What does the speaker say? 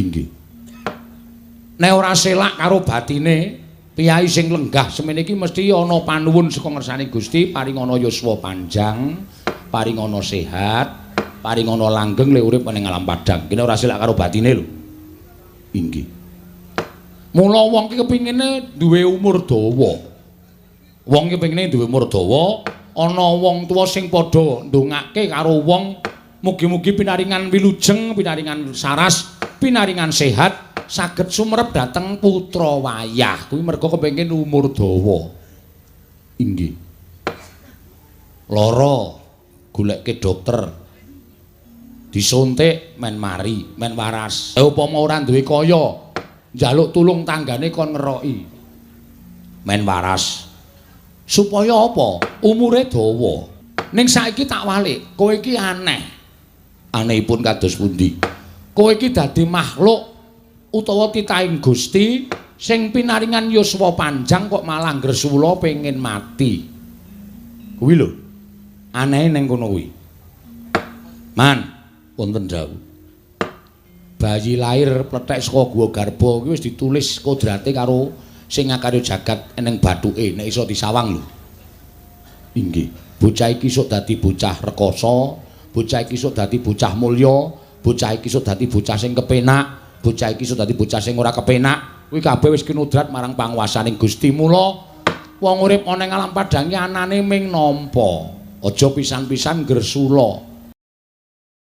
Inggih. Nek ora selak karo batine, piyai sing lenggah semene iki mesti ana panuwun saka ngersane Gusti, paringana yuswa panjang, paringana sehat, paringana langgeng le urip ning alam padang. Kene ora selak karo batine lho. Inggih. Mula wong ki kepingine duwe umur dawa. Wong ki kepingine duwe umur dawa, ana wong tuwa sing padha ndongake karo wong mugi-mugi pinaringan wilujeng, pinaringan saras, pinaringan sehat, saged sumerep dhateng putra wayah. Kuwi merga kepengin umur dawa. Inggih. Lara goleke dokter. Disuntik men mari, men waras. Upama ora duwe kaya, njaluk tulung tanggane kon ngeroki. Men waras. Supaya apa? Umure dawa. Ning saiki tak walik, kowe iki aneh. Anehipun kados pundi? Kowe iki dadi makhluk utawa titahing Gusti sing pinaringan yuswa panjang kok malah ngresula pengin mati. Kuwi lho. Anehe ning kono kuwi. Man, wonten dawuh. Bayi lahir plethek saka guwa garba kuwi wis ditulis kodrate karo sing ngakarya jagat eneng bathuke nek iso disawang lho. Inggih. Bocah iki sok dadi bocah rekoso, bocah iki sok dadi bocah mulya, bocah iki sok dadi bocah sing kepenak, bocah iki sok dadi bocah sing ora kepenak. Kuwi kabeh wis kinudrat marang panguwasaning Gusti. Mula wong urip ana ing alam padang iki anane ming nampa. Aja pisan-pisan gresula.